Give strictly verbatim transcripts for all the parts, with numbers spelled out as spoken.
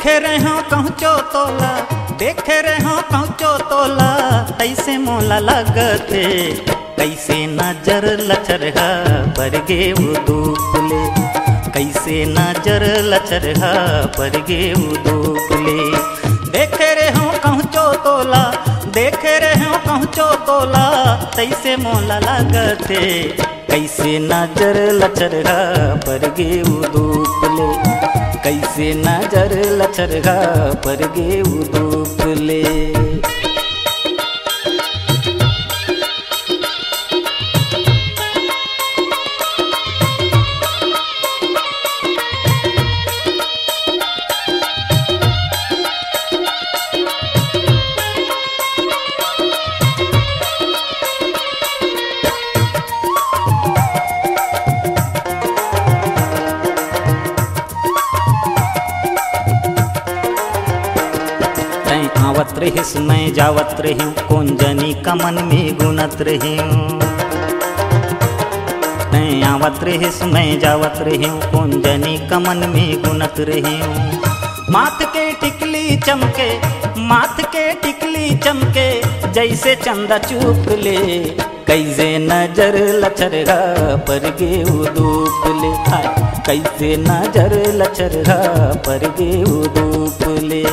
देखे रहेंव कहूँचो तोला, देखे रहेंव कहूँचो तोला, तइसे मोला लागथे। कइसे नजर लचरहा परगे ओ धूप ले, कइसे नजर लचरहा परगे ओ धूप ले। देखे रहेंव कहूँचो तोला, देखे रहेंव कहूँचो तोला, तइसे मोला लागथे। कइसे नजर लचरहा परगे ओ धूप ले, कइसे नजर लचरहा परगे ओ धूप ले। तैं आवत रहेस, मैं जावत रहेंव, कोन जनी का मन में गुनत रहेंव। तैं आवत रहेस, मैं जावत रहेंव, कोन जनी का मन में गुनत रहेंव। माथ के टिकली चमके, माथ के टिकली चमके, जइसे चंदा चुप ले। कइसे नजर लचरहा परगे ओ धूप ले, हाय, कइसे नजर लचरहा परगे ओ धूप ले।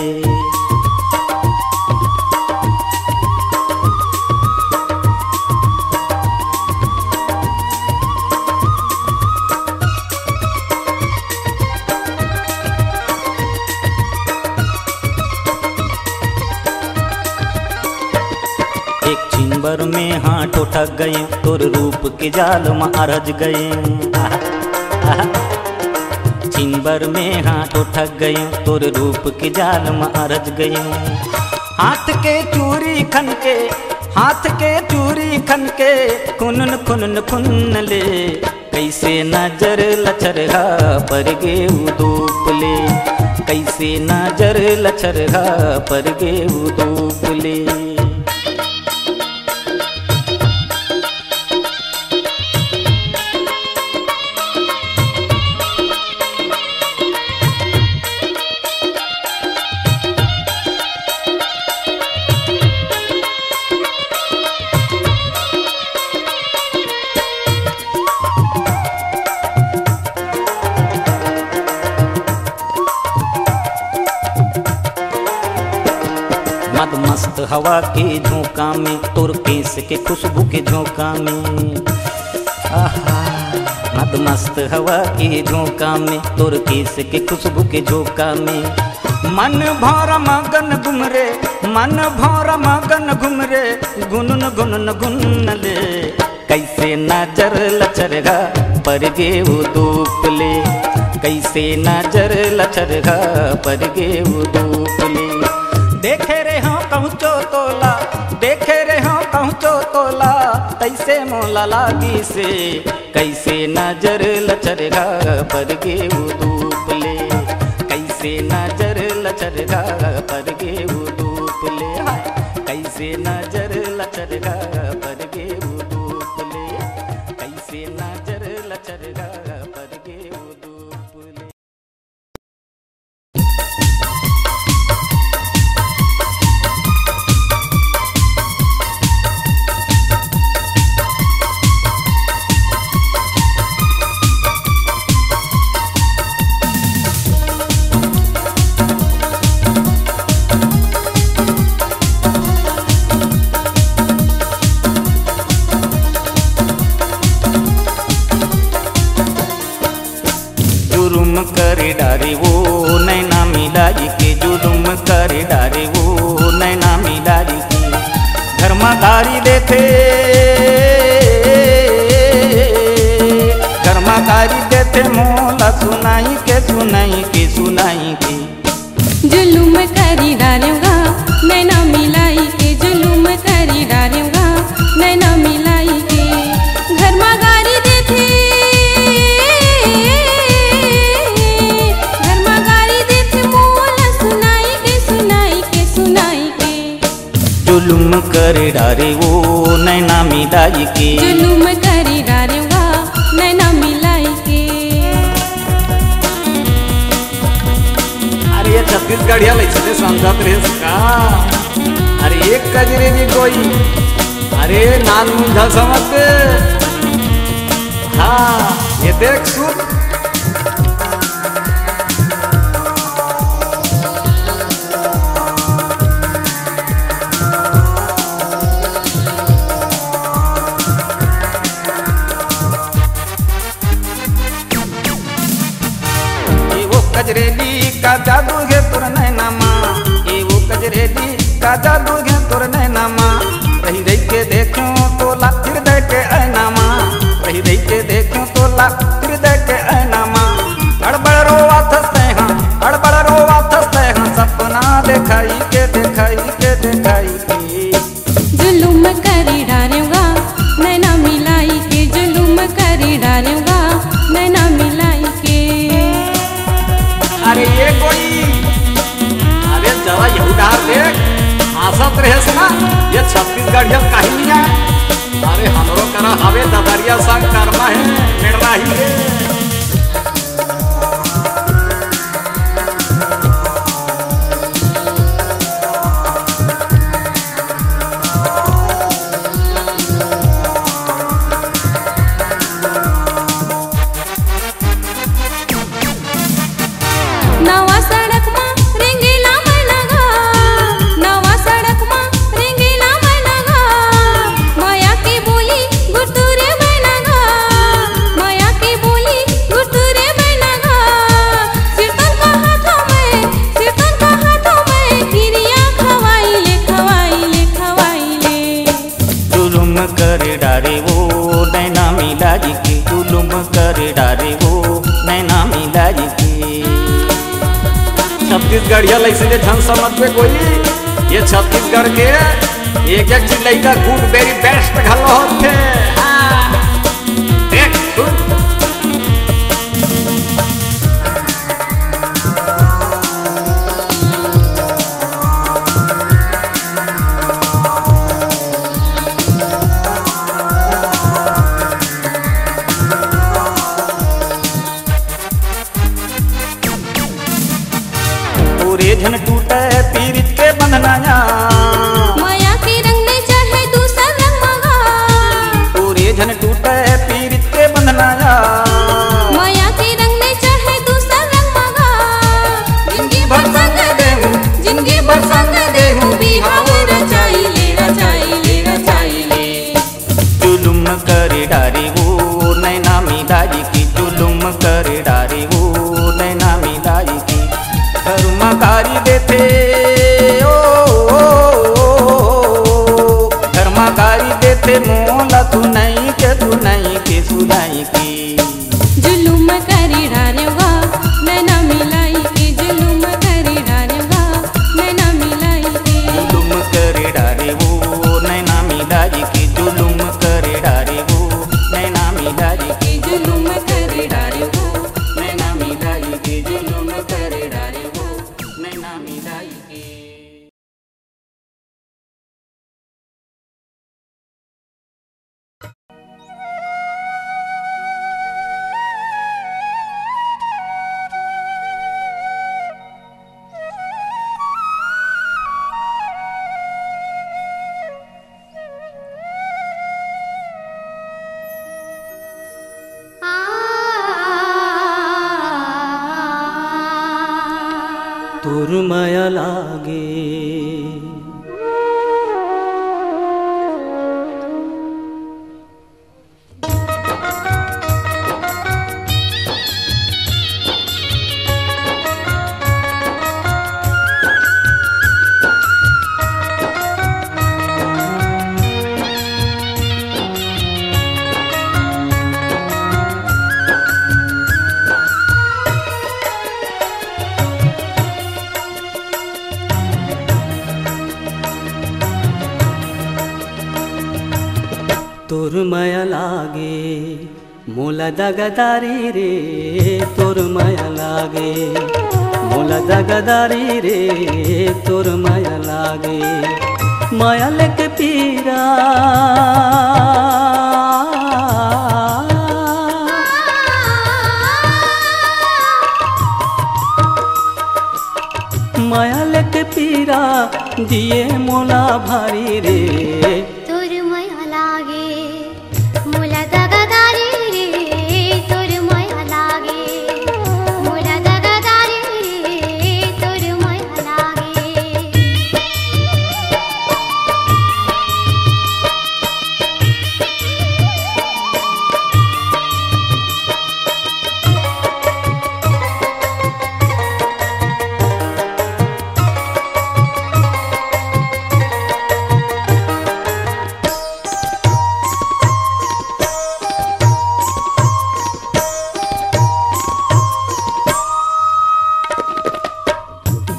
एक छिन भर में हाँ ठोठक गएंव, तोर रूप के जाल म अरझ गएंव। आहा, आहा। छिन भर में हाँ ठोठक गएंव, तोर रूप के जाल म अरझ गएंव। हाथ के चूरी खनके, हाथ के चूरी खनके, खुनन खुनन खुन ले। कइसे नजर लचरहा परगे ओ धूप ले, कइसे नजर लचरहा परगे ओ धूप ले। मद मस्त हवा के झोंका में, तोर केस के खुशबू के झोंका में। आहा। मद मस्त हवा के झोंका में, तोर केस के खुशबू के झोंका में। मन भर मगन घुम रे, मन भर मगन घुम रे, गुनन गुनन गुन ले। कइसे नजर लचरहा परगे ओ धूप ले, कइसे नजर लचरहा परगे ओ धूप ले। देखे रहेंव कहूँचो तोला, देखे रहेंव कहूँचो तोला, तइसे मोला लागिसे। कइसे नजर लचरहा परगे ओ धूप ले, कइसे नजर लचरहा परगे ओ धूप ले, हाय। कइसे नजर लचरहा परगे ओ धूप ले, कइसे नजर लचरहा परगे ओ धूप ले। जुलुम करे डारे वो नैना मिलाई के, जुलुम करे डारे वो नैना मिलाई के। घर मा गारी देथे, घर मा गारी देथे मोला सुनाई के, सुनाई के, सुनाई के। जुलुम करी डारेंव गा, नैना मिलाई के, जुलुम करी डारेंव गा, नैना मिलाई के। घर मा गारी देथे, घर मा गारी देथे मोला सुनाई के, सुनाई के, सुनाई के। जुलुम करे डारे वो नैना मिलाई के। जुलुम करे डारे वो नैना मिलाई के। अरे ये छत्तीसगढ़िया लइसे समझत रहिस का? अरे एक कजरे जी कोई, अरे नान मुंधा समझते। हाँ, ये देख सुन। ए वो कजरेली का जादू है तोर नैना मा, ए वो कजरेली का जादू है तोर नैना मा। रही रही के देखूं तोला हृदय के ऐना मा, रही रही के देखूं तोला हृदय के ऐना मा। अड़बड़ रोवा थस तैं हा, अड़बड़ रोवा थस तैं हा, सपना देखाई के, देखाई के, देखाई के। जुलुम करी डारेंव गा, नैना मिलाई के, जुलुम करी डारेंव गा, नैना मिलाई के। अरे ये कोई, अरे जरा यहू डार देख, हंसत रहेस ना, ये छत्तीसगढ़िया कहीं नहीं आय। अरे हमरो करा हवे ददरिया संग करना है, मिल रही है। नवा सड़क मा रेंगेला मैना गा, नवा सड़क मा रेंगेला मैना गा, मया के बोली गुरतुरे मैना गा, मया के बोली गुरतुरे मैना गा। सिरतोन का हाथों में, सिरतोन का हाथों में, किरिया खवाई ले, खवाई ले, खवाई ले। जुलुम कर डारे वो नैना मिलाई के, जुलुम कर डारे वो नैना मिलाई के। छत्तीसगढ़िया लइसे जे झन समझबे कोई, ये छत्तीसगढ़ के एक एक चीज लइका good very best घलो होथे। हाँ। देख, सुन। ओरे झन टूटे पीरित के बंधना या। मया के रंग में चढ़े दूसर रंग मगा। ओरे झन टूटे पीरित के बंधना या। मया के रंग में चढ़े दूसर रंग मगा। जिंदगी भर संग देहूं, जिंदगी भर संग देहूं, बिहाव रचाई ले, रचाई ले, रचाई ले। जुलुम कर डारे वो नैना मिलाई के, जुलुम कर डारे वो नैना मिलाई के। घर मा गारी देथे, ओ, ओ, ओ, ओ, ओ, घर मा गारी देथे, मोला सुनई के, सुनई के, सुनई के। जुलुम करी डारे वा, नैना मिलाई के, जुलुम करी डारे वा, नैना मिलाई के। जुलुम करी डारे वो, नैना मिलाई के, जुलुम करी डारे वो, नैना मिलाई के। जुलुम करी डारे वो, नैना मिलाई के, जुलुम करी डारे वो, नैना मिलाई के। तोर मया लागे। तोर मया लागे मोला दगदारी रे, तोर मया लागे मोला दगदारी रे, तोर मया लागे मया लेके पीरा। दिए मोला भारी रे। तोर मया लागे मोला दगादारी रे, तोर मया लागे मोला दगादारी रे, तोर मया लागे।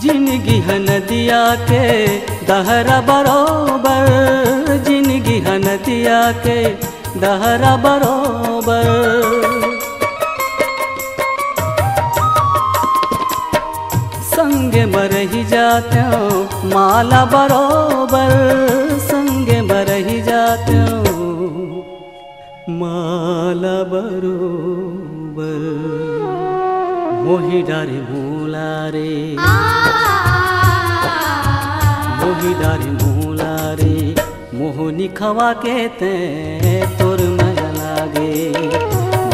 जिनगी ह नदिया के दहरा बरोबर, जिनगी ह नदिया के दहरा बरोबर। संग म रहि जातेंव माला बरोबर, संग म रहि जातेंव माला बरोबर। मोहि डारे मोला रे, मोहि डारे मोला रे, मोहनी खवा के तैं तोर मया लागे।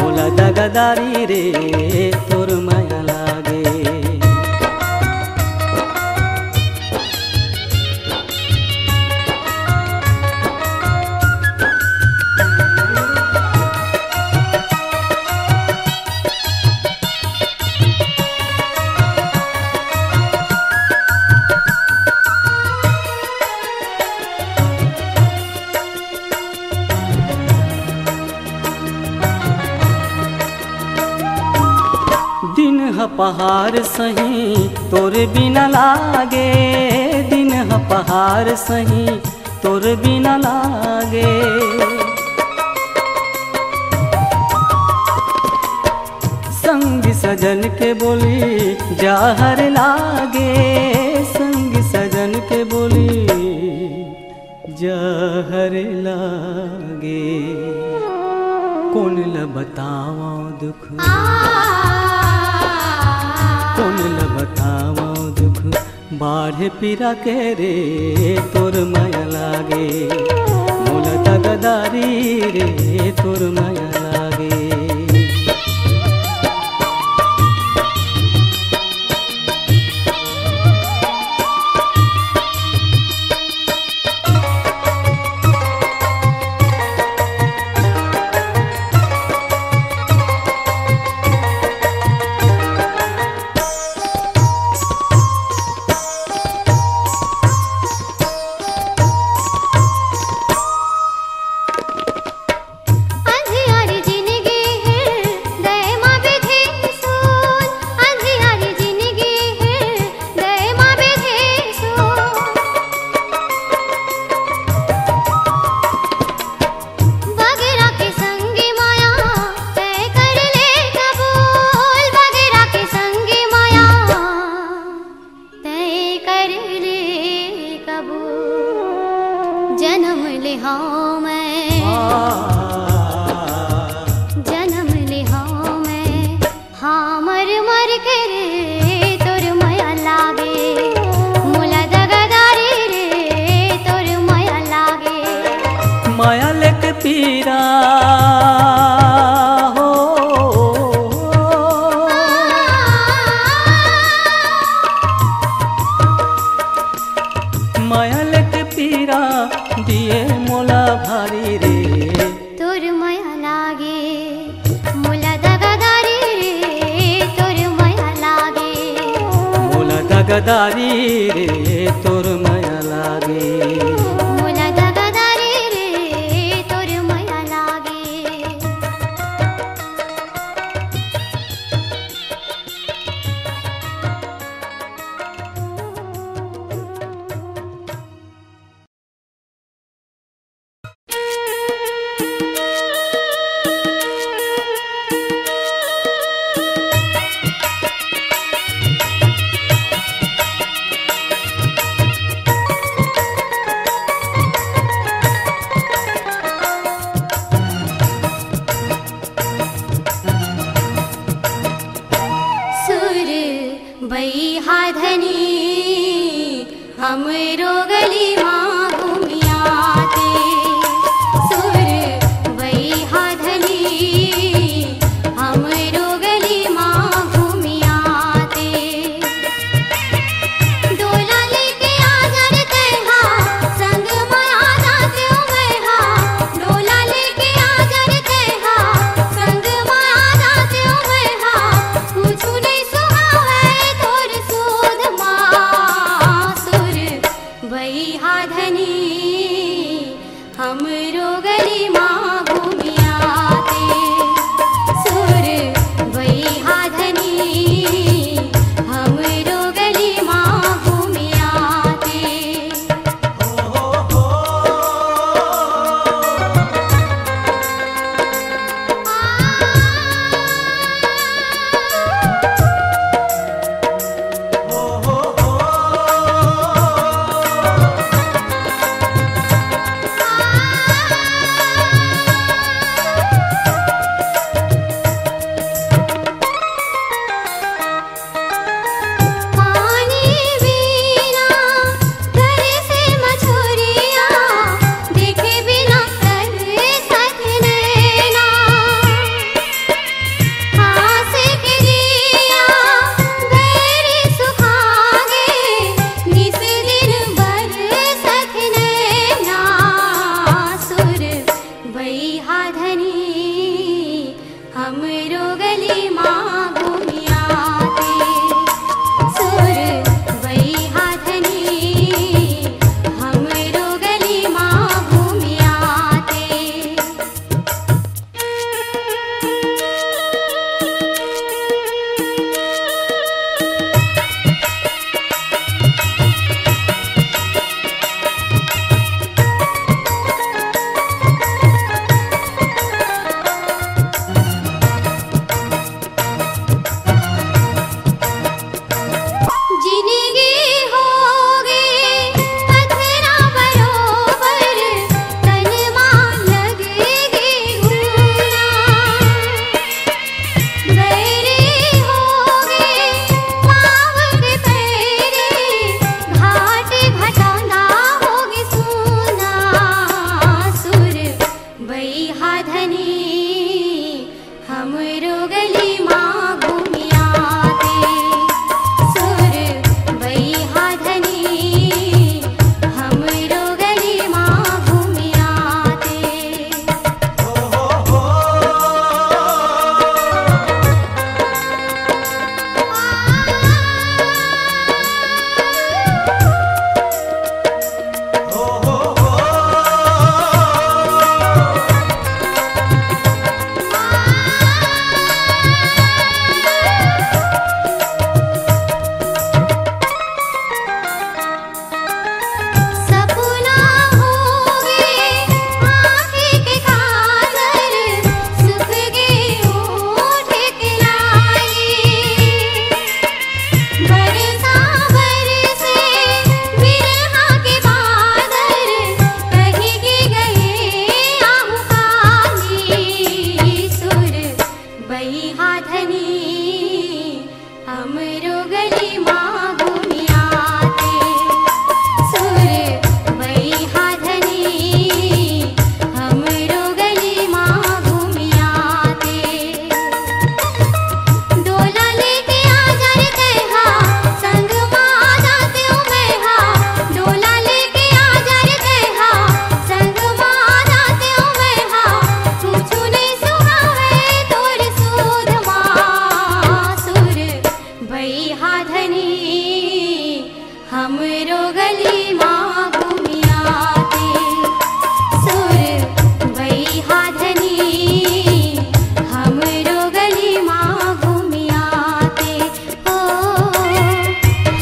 मोला दगादारी रे, तोर मया लागे। दिन ह पहाड़ सही तोर बिना लागे, दिन ह पहाड़ सही तोर बिना लागे। संग सजन के बोली जहर लागे, संग सजन के बोली जहर लागे। कोन ल बतावंव दुख, कोन ल बतावंव दुख, बाढ़े पीरा के रे, तोर मया लागे। मोला दगादारी रे, तोर मया लागे। बगेरा के संगी माया तय कर ले कबूल, बगेरा के संगी माया तय कर ले कबूल। जन्म ले हंव मैं, जन्म ले हंव मैं, हाँ मर मर के रे, तोर मया लागे। मोला दगादारी रे, तोर मया लागे। मया लेके पीरा हो, मया लेके पीरा दिए मोला भारी रे। तोर मया लागे मोला दगादारी रे, तोर मया लागे। मोला दगादारी रे, तोर मया लागे। मोला दगादारी रे, तोर मया लागे। हमरो गली मा घूमिया ते सुर बइहा धनी, हमरो गली मा घूमिया ते। पानी बिना तरसे मछुरिया, देखे बिना तरसत नैना। आस के दिया गैरी सुखागे, निस दिन बरसत नैना। सुर बइहा धनी, हमरो गली मा घूमिया ते। सुर बइहा धनी, हमरो गली मा घूमिया ते। जिनगी होगे पथरा बरोबर, तन मा लगगे घूना। बैरी होगे पाँव के पैरी, घाट घटौंदा होगे सूना। सुर बइहा धनी, हमरो गली मा घूमिया ते। सुर बइहा धनी, हमरो गली मा घूमिया ते। सपना होगे आँखी के काजर, सुखगे ओठ के लाली। बरसा बरसे बिरहा के बादर, कहि के गए आहू काली। सुर बइहा धनी, हमरो गली मा घूमिया ते। सुर बइहा धनी, हमरो गली मा घूमिया ते। डोला लेके आ जा रे तैहा, संग मा आ जातेंव मैहा। डोला लेके आ जा रे तैहा, संग मा आ जातेंव मैहा। कुछु नइ सुहावे तोर सुध मा। सुर बइहा धनी, हमरो गली मा घूमिया ते। सुर बइहा धनी, हमरो गली मा घूमिया ते। ओ,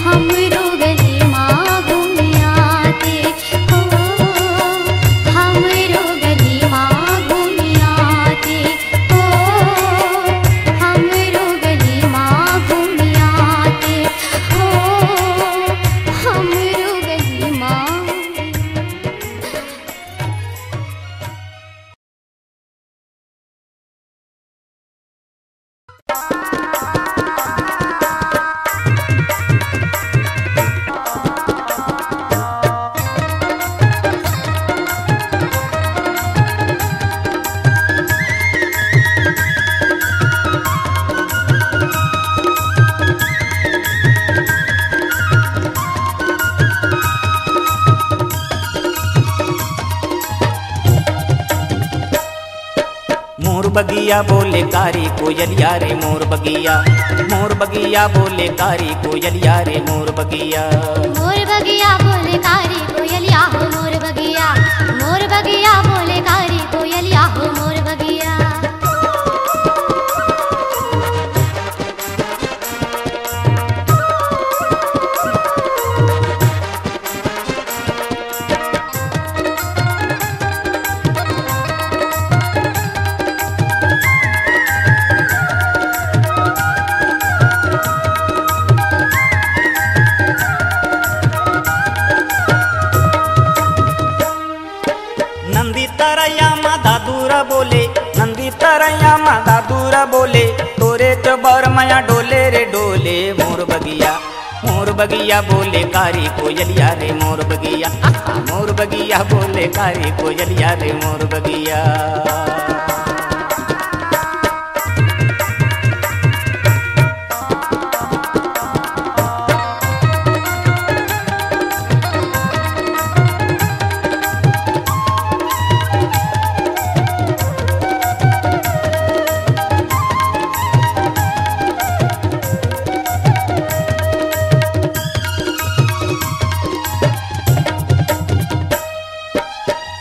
हमरो गली मा घूमिया ते। ओ, हमरो गली मा घूमिया ते। ओ, हमरो गली मा घूमिया ते। ओ, हमरो गली मा। मोर बगिया बोले कारी कोयलिया रे मोर बगिया, मोर बगिया बोले कारी कोयलिया रे मोर बगिया। मोर बगिया बोले कारी कोयलिया हो मोर बगिया, मोर बगिया नंदी तरैया मा दादुरा बोले, नंदी तरैया मा दादुरा बोले, तोरे तो बर मया डोले रे डोले मोर बगिया। मोर बगिया बोले कारी कोयलिया रे मोर बगिया, आहा, मोर बगिया बोले कारी कोयलिया रे मोर बगिया।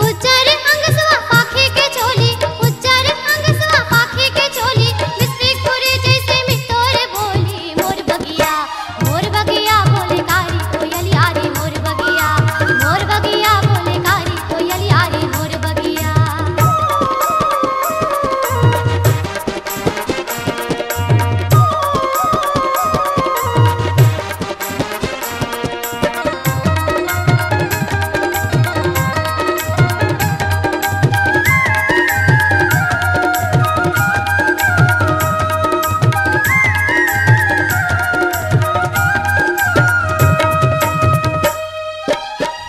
उज्जर अंगसवा पाखी के चोली, उज्जर अंगसवा पाखी के चोली, मिस्त्री घुरे जैसे मितोर बोली। मोर बगिया, मोर बगिया बोले कारी कोयलिया रे मोर बगिया, मोर बगिया बोले कारी कोयलिया रे मोर बगिया।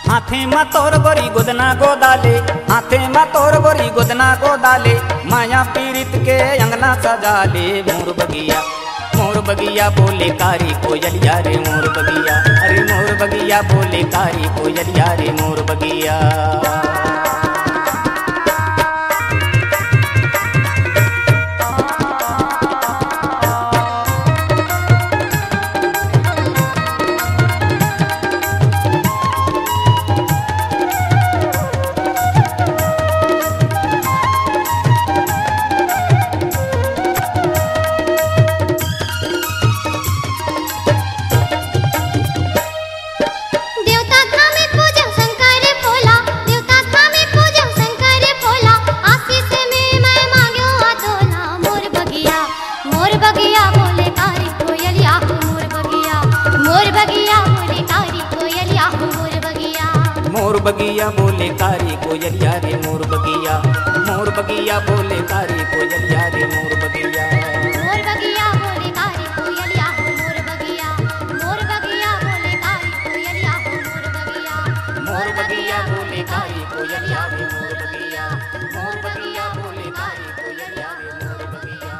हाथे मा तोर गोरी गोदना गोदाले, हाथे मा तोर गोरी गोदना गोदाले, माया पीरित के अंगना सजाले। मोर बगिया, मोर बगिया बोले कारी कोयलिया रे मोर बगिया, अरे मोर बगिया बोले कारी कोयलिया रे मोर बगिया। देवता धामे पूजो शंकर भोला, देवता धामे पूजो शंकर भोला, आशीष में मैं मांग्यो अतोला। मोर बगिया, मोर बगिया बोले कारी कोयलिया हो मोर बगिया, मोर बगिया बोले कारी कोयलिया हो मोर बगिया। मोर बगिया बोले कारी कोयलिया रे मोर बगिया, मोर बगिया बोले कारी कोयलिया रे मोर बगिया। मोर बगिया बोले कारी कोयलिया हो मोर बगिया, मोर बगिया बोले कारी कोयलिया हो मोर बगिया, मोर बगिया बोले कारी कोयलिया हो मोर बगिया, मोर बगिया बोले कारी कोयलिया हो मोर बगिया।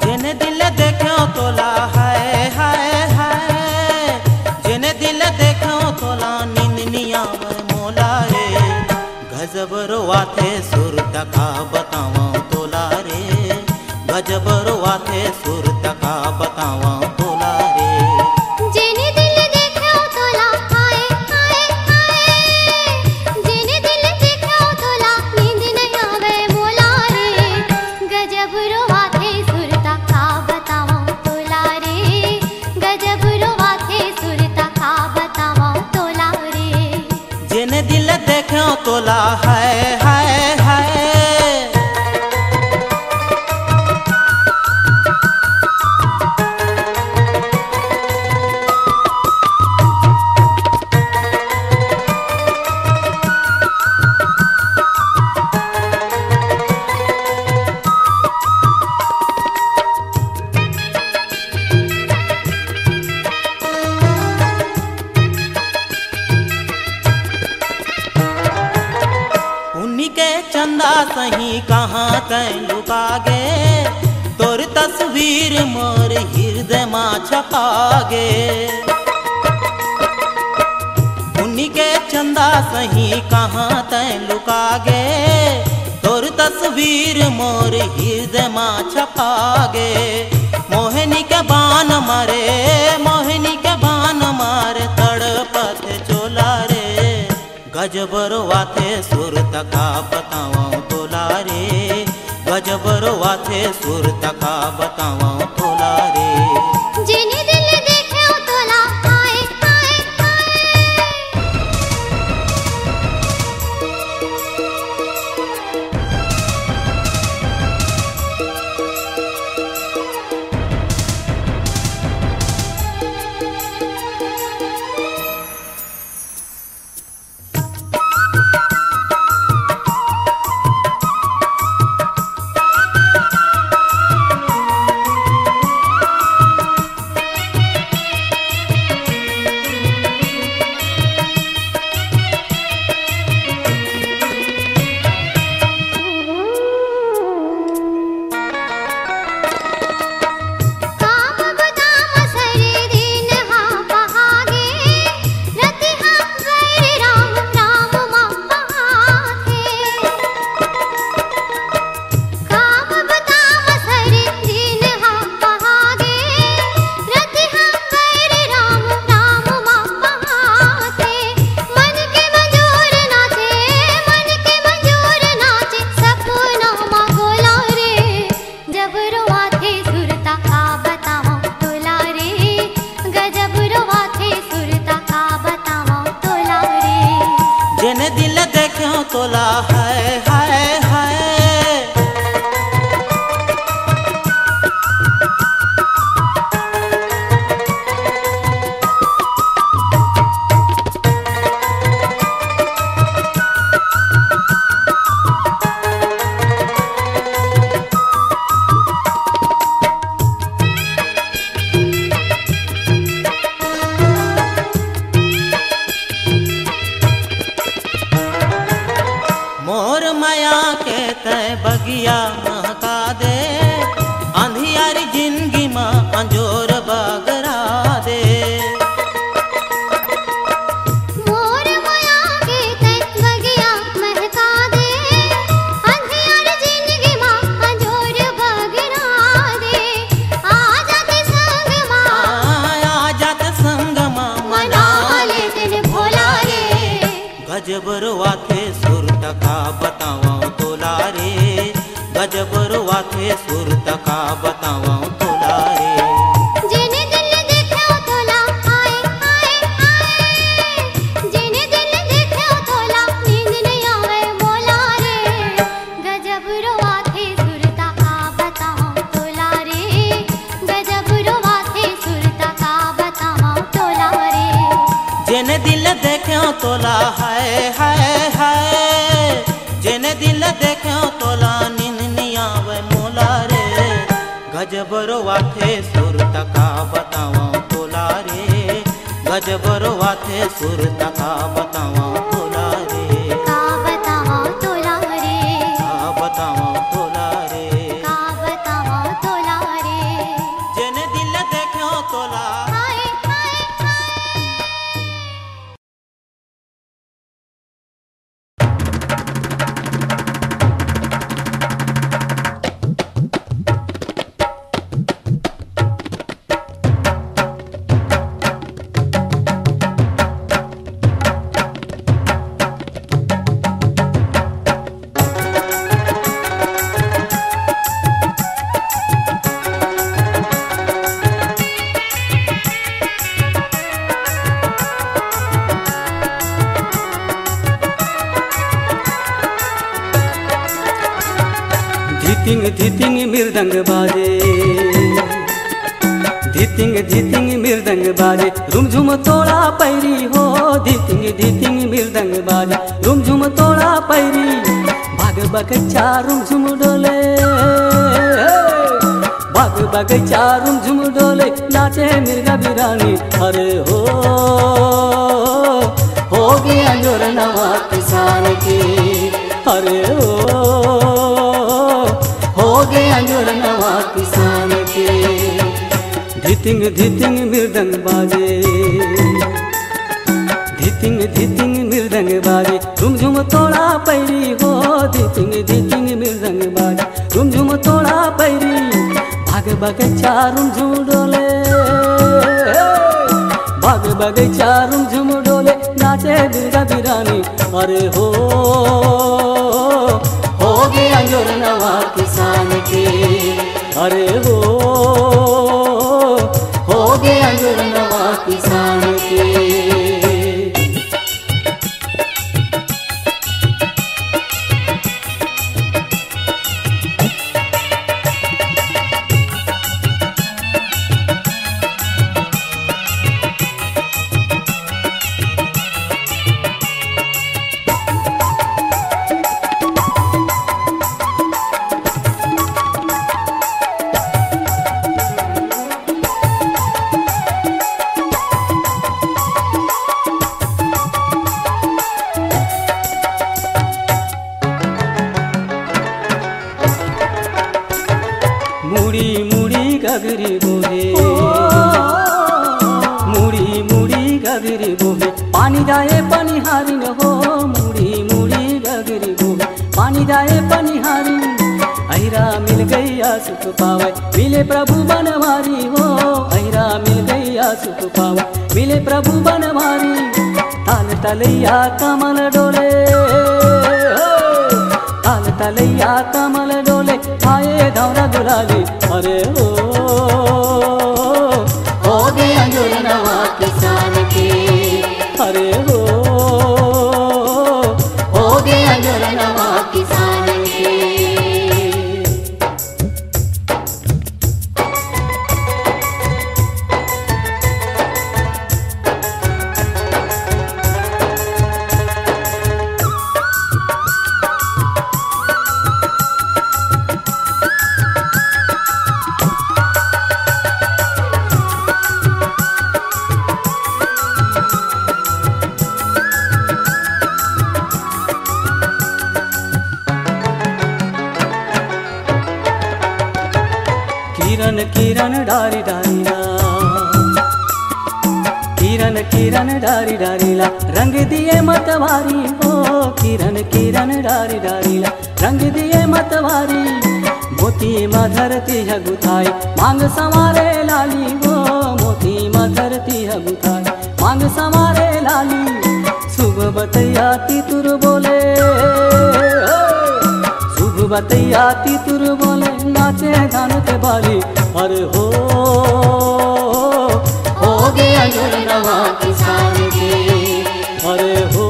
जेने दिल देख्यो तोला, हाय, हाय, हाय। जेने दिल देख्यो तोला, नींद नी आवै मोला रे। गजब रोवाथे सुरता का बतावं तोला रे। गजब रोवाथे सुरता का बतावं तोला रे। जेने दिल देख्यो तोला, हाय, हाय, हाय। जेने दिल देख्यो तोला, नींद नी आवै मोला रे। गजब रोवाथे सुरता का बतावं तोला रे। गजब रोवाथे सुरता का बतावं तोला रे। जेने दिल देख्यो तोला, हाय, हाय, हाय। उन्हीं के चंदा सही कहाँ तैं लुका गे, तोर तस्वीर मोर हिरदय मा छपा गे। उन्हीं के चंदा सही कहाँ तैं लुका गे, तोर तस्वीर मोर हिरदय मा छपा गे। मोहिनी के बान मारे, मोहिनी के बान मारे, तड़पत चोला रे। गजब गजब रोवाथे सुरता का बतावंव तोला रे, गजब रोवाथे सुरता का बतावंव तोला रे। जेने दिन देखेंव तोला, हाय, हाय, हाय। जेने दिन देखेंव तोला, हाय, हाय, हाय। मोर मया के तैं बगिया महका दे, अंधियारी जिनगी म अंजोर बगरा दे। मोर मया के तैं बगिया महका दे, अंधियारी जिनगी म अंजोर बगरा दे। आ जाते संग म, आ जाते संग म, मना लेतेन भोला रे। गजब रोवाथे सुरता का बतावंव तोला रे, गजब रोवाथे सुरता का बतावंव तोला रे। जेने दिन देखेंव तोला, हाय, हाय, हाय। जेने दिन देखेंव तोला, नींद नइ आवय मोला रे। गजब रोवाथे सुरता का बतावंव तोला रे, गजब रोवाथे सुरता का बतावंव तोला रे। जेने दिन देखेंव तोला, हाय, हाय, हाय। जेने दिन देखेंव तोला, नींद नइ आवय मोला रे। गजब रोवाथे सुरता का बतावंव तोला रे, गजब रोवाथे सुरता का बतावंव तोला रे। का बतावंव तोला रे। का बतावंव तोला रे। का बतावंव तोला रे। जेने दिन देखेंव तोला। हाय, हाय, हाय। धितिंग धितिंग मृदंग बाजे, धितिंग धितिंग मृदंग बाजे, रुमझुम तोड़ा पैरी हो। धितिंग धितिंग मृदंग बाजे, रुमझुम तोड़ा पैरी। बाग बगैचा रुमझुम डोले, बाग बगैचा रुमझुम डोले, नाचे मिर्गा बिरानी। अरे हो, हो गे अंजोर नवा किसान के। अरे हो, हो गे अंजोर नवा किसान के। धितिंग धितिंग मृदंग बाजे, धितिंग धितिंग मृदंग बाजे, रुमझुम तोड़ा पैरी हो। धितिंग धितिंग मृदंग बाजे, रुमझुम तोड़ा पैरी। बाग बगैचा रुमझुम डोले, बाग बगैचा रुमझुम डोले, नाचे बिरगा बिरानी। अरे हो, हो गे अंजोर नवा किसान के। अरे हो, हो गे अंजोर नवा किसान के। मुड़ी मुड़ी गगरी बोहे, मुड़ी मुड़ी गगरी बोहे, पानी जाए पनिहारिन हो। मुड़ी मुड़ी गगरी बोहे, पानी जाए पनिहारिन। अहिरा मिल गैया सुख पावै, मिले प्रभु बनवारी हो। अहिरा मिल गैया सुख पावै, मिले प्रभु बनवारी। ताल तलैया कमल डोले, ताल तलैया कमल डोले, आए धौरा गुलाली। अरे हो, हो गे अंजोर नवा किसान के। अरे हो, हो गे अंजोर नवा किसान के। किरन किरन डारी डारी ला, किरन किरन डारी डारी ला, रंग दिए मतवारी हो। किरन किरन डारी डारी ला, रंग दिए मतवारी। मोती मा धरती ह गुथाई, मांग संवारे लाली हो। मोती मा धरती ह गुथाई, मांग संवारे लाली। सुभ बतैया तितुर बोले, सुभ बतैया तितुर बोले, नाचे धान के बाली। अरे हो, हो गे अंजोर नवा किसान के। अरे हो,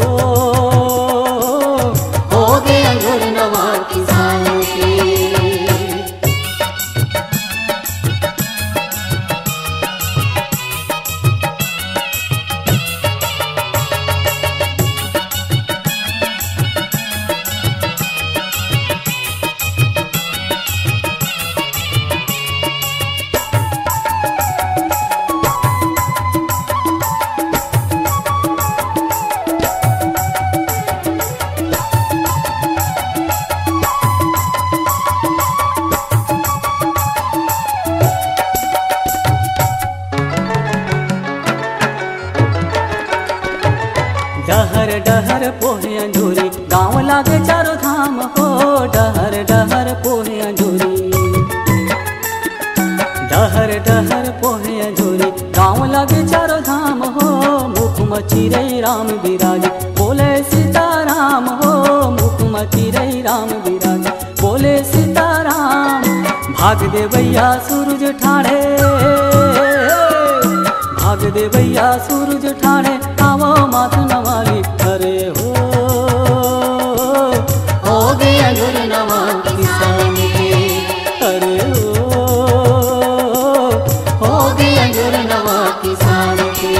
हो गे अंजोर नवा किसान के। डहर डहर पोहे अंजोरी, गाँव लागे चारों धाम हो। डहर डहर पोहे अंजोरी, डहर डहर पोहे अंजोरी, गाँव लागे चारों धाम हो। मुख म चिरई राम बिराज, बोले सीताराम हो। मुख म चिरई राम बिराज, बोले सीताराम। भाग दे भैया सूरज ठाणे, भाग दे भैया सूरज ठाणे, आवो माथ नवाली। अरे हो, हो गे अंजोर नवा किसान के। अरे हो, हो गे अंजोर नवा किसान के।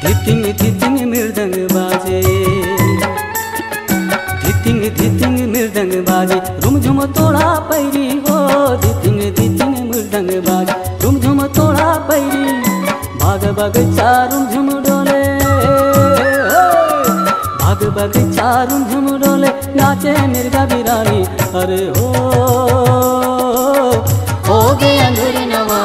धितिंग धितिंग मृदंग बाजे, धितिंग धितिंग मृदंग बाजे, रुमझुम तोड़ा पैरी हो। धितिंग धितिंग मृदंग बाजे, रुमझुम तोड़ा पैरी। बाग बगीचा रुमझुम डोले, बाग बगीचा रुमझुम डोले, नाचे मिर्गा बिरानी। अरे हो, हो गे अंजोर नवा